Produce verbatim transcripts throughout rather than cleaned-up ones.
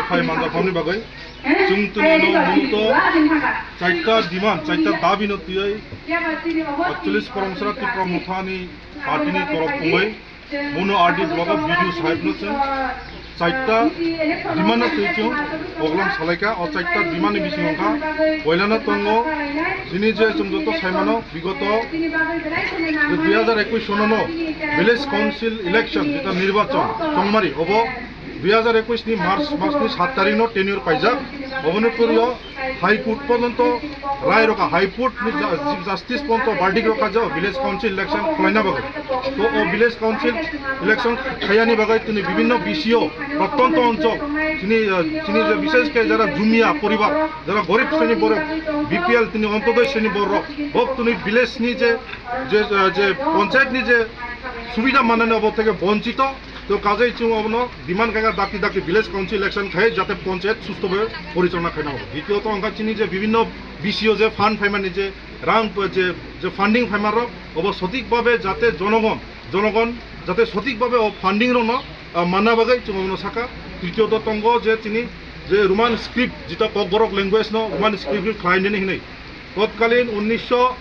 Hai manjak hamni bagwi chwng tini no muluto chaita demand, chaita dabi no tiyai achtolish Poromsra Tipra Mothani party ni torof tongwi bono R D block o B D O sahib no chwng chaita demand no twi chwng program salaikha. O chaita demand ni bisingo wngkha, poilano tongo chini je chwng joto saimano bigoto je dui hajar ekush sono no village council election jeta nirbachon chongmari obo dui hajar ekush ni March mas ni sat tarik no tenure paijak. Oboni poriyo High Court porjonto rai rokha, High Court ni ja-, Chief Justice porjonto verdict rokha je o village council election khwlaina bagwi. To o village council election khayani bagwi tini bibhinno B C O, protyonto onchol, chini, eh, chini je bishesh khe jara jumia poribar, jara gorib sreni borok, B P L tini ontodoi sreni borok, bok tini village ni je, je, eh, je panchayat ni je subida manani obo theke bonchito. To kajai chwng obono demand khaikha dakti dakti village council election khai jate panchayat susto bhabe porichalona khaina hobo. Ditiyoto wngkha chini je bibhinno B C O je fund phaimani je rang je, je funding phaimarok obo sothik bhabe jate jonogon, jonogon jate sothik bhabe o funding rokno, ah, manna bagwi chwng obono sakha. Tritiyoto tongo je chini je Roman script jeta Kokborok language no Roman script khlainani hinwi. Totkalin unnisho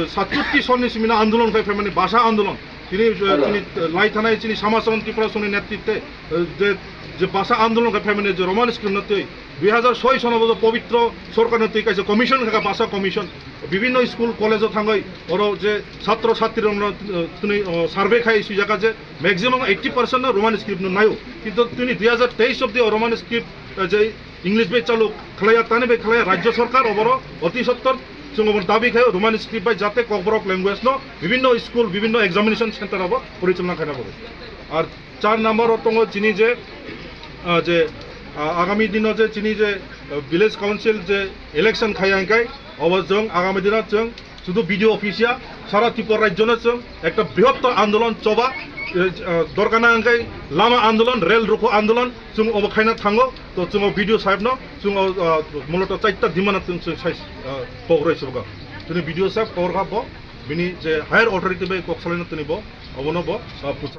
satchatti sonni simina andolon khai phaimani bhasha andolon. Tini, eh, tini, eh, lai thanai chini Samachon Tripura Songni netritwe, eh, je, je bhasha andolon khai phaimani je Roman script no twi dui hajar soi sono bo Pobitro Sarkar no twi kaisa commission khaka bhasha commission. Bibhinno school college o thangwi oro je chhatro chhatri rokno, eh, tini, oh, survey khai swijaka je maximum eighty percent no Roman script no naio. Kintu tini dui hajar teis obdi o Roman script, eh, je English bai chalu khlaiya, tani bai khlaiya, Rajya Sarkar oboro oti sottor chwng oboni dabi khaio, Roman script bai jate Kokborok language no bibhinno school, bibhinno examination center obo porichalona khaina bagwi. Ar char number o tongo chini je, ah, je, ah, agami dino je chini je, ah, village council je election khaiya hingkai, obo chwng agami dino chwng Sudu B D O office ya, sara Tripura rajyo no chwng ekta brihottor andolon choba, eh, eh, dorkar na hwnkhe lama andolon, rel rukhu andolon, chwng obo khaina thango. To chwng o B D O sahib no chwng o, eh, muloto chaita demand no chwng, chwng sai, eh, pogroi chwng. Chwngni B D O sahib pogor kha bo, bini je higher authority bai kok salaino tini bo, obono bo, eh, pusa.